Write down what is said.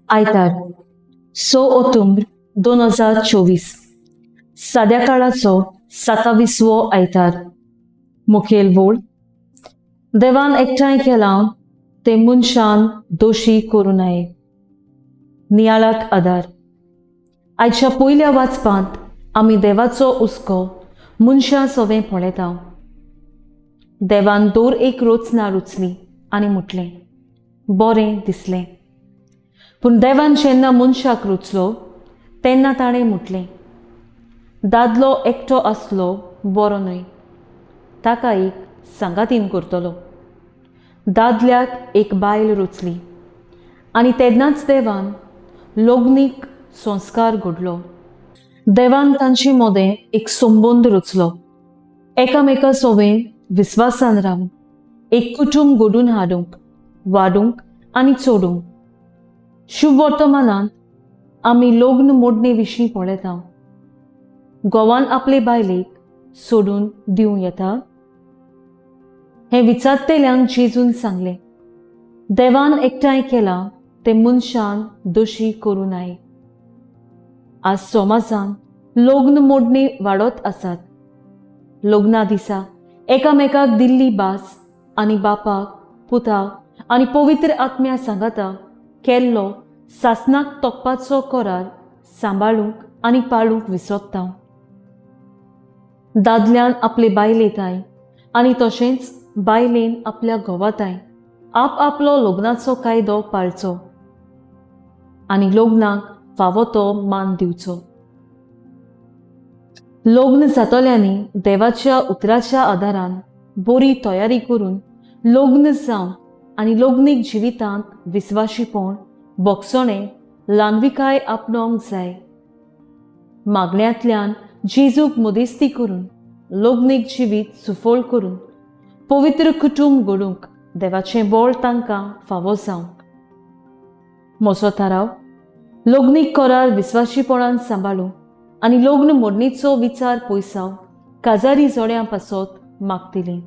आयतार 6 ऑक्टोबर 2024 साद्या काळाचो 27वो आयतार. मुखेल वोळ देवान एकठांय केलां ते मनशान दोशी करूं नये. नियाळाक आदार. आयच्या पयल्या वाचपांत आमी देवाचो हुस्को मनशां सवें पळयता. देवान दर एक रचना रुचली आनी म्हटलें बरें दिसलें. पूण देवान जेन्ना मनशाक रुचलो तेन्ना ताणें म्हटलें दादलो एकटो आसलो बरो न्हय, ताका एक सांगातीन करतलो. दादल्याक एक बायल रुचली आनी तेन्नाच देवान लग्नीक संस्कार घडलो. देवान तांचे मदें एक संबंद रचलो. एकामेका सवें विस्वासान रावन एक कुटूंब घडून हाडूंक, वाडूंक आनी चडूंक. शुभ वर्तमानांत आमी लग्न मोडणे विशीं पळयता. घोवान आपले बायलेक सोडून दिवं येता हें विचारतल्यांक जेजून सांगलें, देवान एकठांय केलां तें मनशान दोशी करूं नये. आज समाजान लग्न मोडणी वाडत आसात. लग्ना दिसा एकामेकाक दिल्ली भास आनी बापाक, पुताक आनी पवित्र आत्म्या सांगाता केल्लो सासनाक तोपपाचो करार सांबाळूंक आनी पाळूंक विसरता. दादल्यान आपले बायले ताय आनी तशेंच बायलेन आपल्या घोवाताय आप आपलो लग्नाचो कायदो पाळचो आनी लग्नाक फावो तो मान दिवचो. लग्न जातल्यांनी देवाच्या उतराच्या आदारान बरी तयारी करून लग्न जावन आनी लग्नीक जिवितांत विस्वाशीपण, भोगसणें, ल्हानविकाय आपणावंक जाय. मागण्यांतल्यान जेजूक मदेस्ती करून लग्नीक जिवीत सुफळ करून पवित्र कुटूंब घडूंक देवाचें बळ तांकां फावो जावंक. म्हजो थाराव लग्नीक करार विस्वाशीपणान सांबाळूंक आनी लग्न मोडणीचो विचार पयसाव काजारी जोड्यां पासत मागतली.